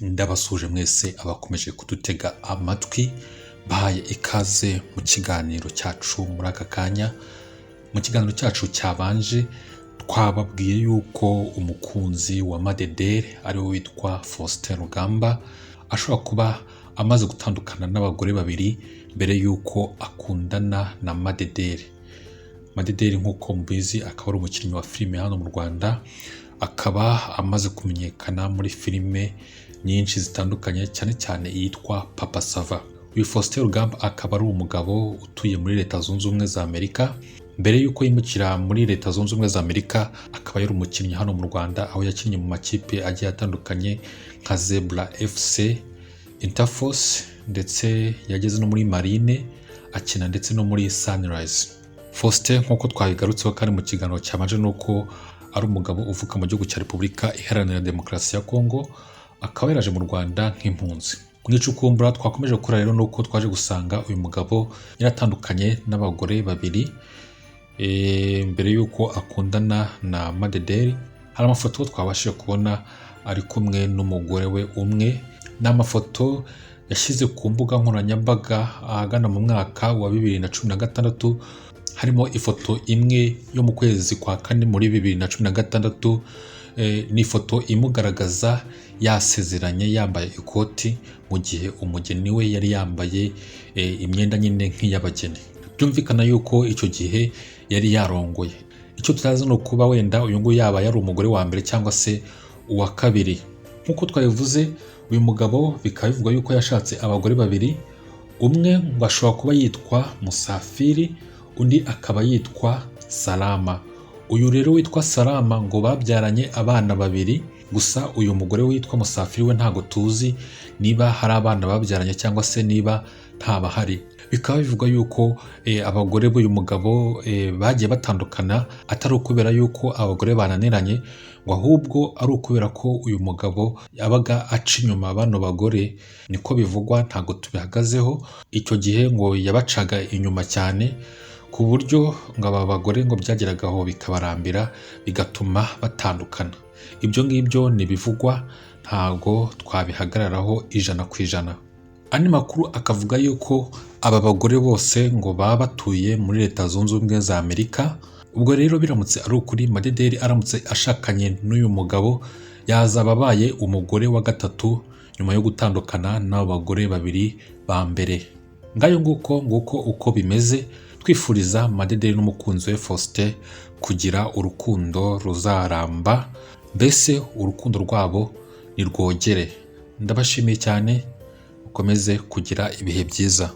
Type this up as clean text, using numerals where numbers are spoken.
Ndabasuhuje mwese abakomeje kudutega amatwi, bahaye ikaze mu kiganiro cyacu muri aka kanya. Mu kiganiro cyacu cyabanje twababwiye yuko umukunzi wa Madederi ariwe witwa Faustin Rugamba ashobora kuba amaze gutandukana n'abagore babiri mbere y'uko akundana na Madederi. Madederi nk'uko mubizi akaba ari umukinnyi wa filime hano mu Rwanda, akaba amaze kumenyekana muri filime nyinshi zitandukanye cyane cyane iyitwa Papa Sava. Uyu Faustin Rugamba akaba ari umugabo utuye muri Leta Zunze Ubumwe za Amerika. Mbere y'uko yimukira muri Leta Zunze Ubumwe za Amerika akaba yari umukinnyi hano mu Rwanda, aho yakinnye mu makipe agiye atandukanye nka Zebra FC, Interforce, ndetse yageze no muri Marine akina ndetse no muri Sunrise. Faustin nk'uko twabigarutseho kandi mu kiganiro cyabanje ni uko ari umugabo uvuka mu gihugu cya Repubulika Iharanira Demokarasi ya Kongo, akaba yaraje mu Rwanda nk'impunzi. Mu icukumbura twakomeje gukora rero ni uko twaje gusanga uyu mugabo yaratandukanye n'abagore babiri mbere y'uko akundana na Madederi. Hari amafoto twabashije kubona ari kumwe n'umugore we umwe, ni amafoto yashyize ku mbuga nkoranyambaga ahagana mu mwaka wa 2016, harimo ifoto imwe yo mu kwezi kwa kane muri 2016, ni ifoto imugaragaza yasezeranye yambaye ikoti, mu gihe umugeni we yari yambaye imyenda nyine nk'iy'abageni. Byumvikana yuko icyo gihe yari yarongoye. Icyo tutazi ni ukuba wenda uyu nguyu yaba yari umugore wa mbere cyangwa se uwa kabiri. Nk'uko twabivuze, uyu mugabo bikaba bivugwa yuko yashatse abagore babiri, umwe ngo ashobora kuba yitwa Musafiri, undi akaba yitwa Salama. Uyu rero witwa Salama ngo babyaranye abana babiri, gusa uyu mugore witwa Musafiri we ntabwo tuzi niba hari abana babyaranye cyangwa se niba ntabahari. Bikaba bivugwa yuko abagore b'uyu mugabo bagiye batandukana atari ukubera yuko abagore bananiranye, ngo ahubwo ari ukubera ko uyu mugabo yabaga aca inyuma bano bagore, niko bivugwa ntabwo tubihagazeho. Icyo gihe ngo yabacaga inyuma cyane ku buryo ngo aba bagore ngo byageragaho bikabarambira bigatuma batandukana. Ibyo ngibyo ni ibivugwa, ntabwo twabihagararaho 100%. Andi makuru akavuga yuko aba bagore bose ngo baba batuye muri Leta Zunze Ubumwe za Amerika. Ubwo rero biramutse ari ukuri, Madederi aramutse ashakanye n'uyu mugabo yazaba abaye umugore wa gatatu nyuma yo gutandukana n'abo bagore babiri ba mbere. Ngayo nguko nguko uko bimeze, twifuriza Madederi n'umukunzi we Faustin kugira urukundo ruzaramba, mbese urukundo rwabo nirwogere. Ndabashimiye cyane, mukomeze kugira ibihe byiza.